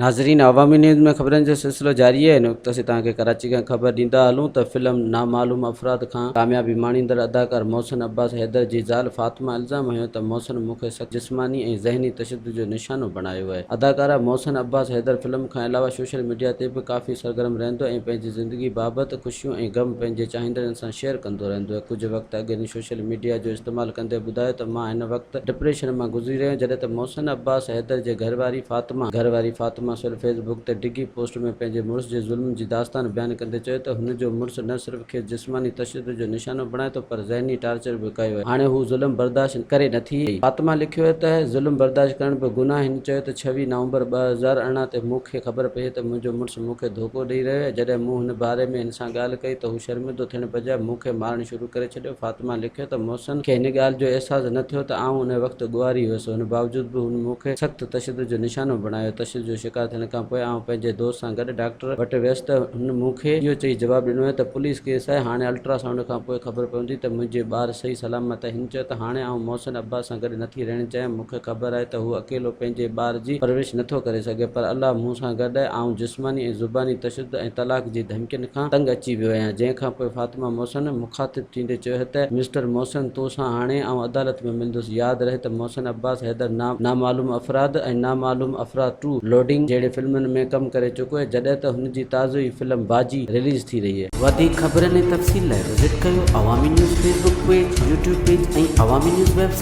ناظرين عوامي نيوز ۾ خبرن جو سلسلو جاري آهي هن وقت اسين توهان کي ڪراچي کان خبر ڏيندا هلون ته فلم نامعلوم افراد کان ڪاميابي ماڻيندڙ اداڪار محسن عباس حيدر جي زال فاطمه الزام هنيو ته محسن مون کي سخت جسماني ۽ ذهني تشدد جو نشانو بڻايو آهي اداڪارا محسن عباس حيدر فلم کان علاوه سوشل ميڊيا تي به ڪافي سرگرم رهندو ۽ پنهنجي زندگي بابت خوشيون ۽ غم پنهنجي چاهيندڙن سان شيئر ڪندو رهندو آهي ڪجهه وقت اڳ هن سوشل ميڊيا جو استعمال ڪندي ٻڌايو ته مان هن وقت ڊپريشن مان گذري رهيو آهيان جڏهن ته محسن عباس حيدر جي گهرواري فاطمه گهرواري فاطمه سول فيس بڪ تي ڊگهي پوسٽ ۾ پنهنجي مڙس جي ظلم جي داستان بيان ڪندي چيو ته هن جو مڙس نه صرف کيس جسماني تشدد جو نشانو بڻايو ٿو پر ذهني ٽارچر به ڪيو آهي هاڻي هو ظلم برداشت ڪري نٿي پئي. فاطمه لکيو ته ظلم برداشت ڪرڻ به گناهه هن چيو ته 26 نومبر 2018 تي مون کي خبر پئي ته منهنجو مڙس مون کي ڌوڪو ڏئي رهيو آهي جڏهن مون هن باري ۾ هن سان ڳالهه ڪئي ته هو شرمندو ٿيڻ بجاء مون کي مارڻ شروع ڪري ڇڏيو. فاطمه لکيو ته محسن کي هن ڳالهه جو احساس نه ٿيو ته آئون ان وقت ڳواري هيس، ان باوجود به هن مون کي سخت تشدد جو نشانو بڻايو، تشدد جو شڪار ٿيڻ کان پوء آئون پنهنجي دوست سان گڏ ڊاڪٽر وٽ ويس ته هن مون کي اهو چئي جواب ڏنو ته پوليس ڪيس آهي، هاڻي الٽرا سائونڊ کان پوء خبر پوندي ته منهنجي ٻار صحيح سلامت آهي، هن چيو ته هاڻي آئون محسن عباس سان گڏ نٿي رهڻ چاهيان، مون کي خبر آهي ته هو اڪيلو پنهنجي ٻار جي پرورش نٿو ڪري سگهي پر الله مون سان گڏ آهي، آئون جسماني ۽ زباني تشدد ۽ طلاق جي ڌمڪين کان تنگ اچي ويو آهيان، جنهن کان پوء فاطمه محسن مخاطب ٿيندي چيو ته مسٽر محسن تو سان هاڻي آئون عدالت ۾ ملندس، ياد رهي ته محسن عباس حيدر نامعلوم افراد ۽ نامعلوم افراد ٽو لوڊنگ جهڙي فلمن ۾ ڪم ڪري چڪو آهي جڏهن ته هن جي تازو ئي فلم باجي رليز ٿي رهي آهي. وڌيڪ خبرن ۽ تفصيل لاء وزٽ ڪيو Awami news Facebook page, YouTube page ۽ Awami news website.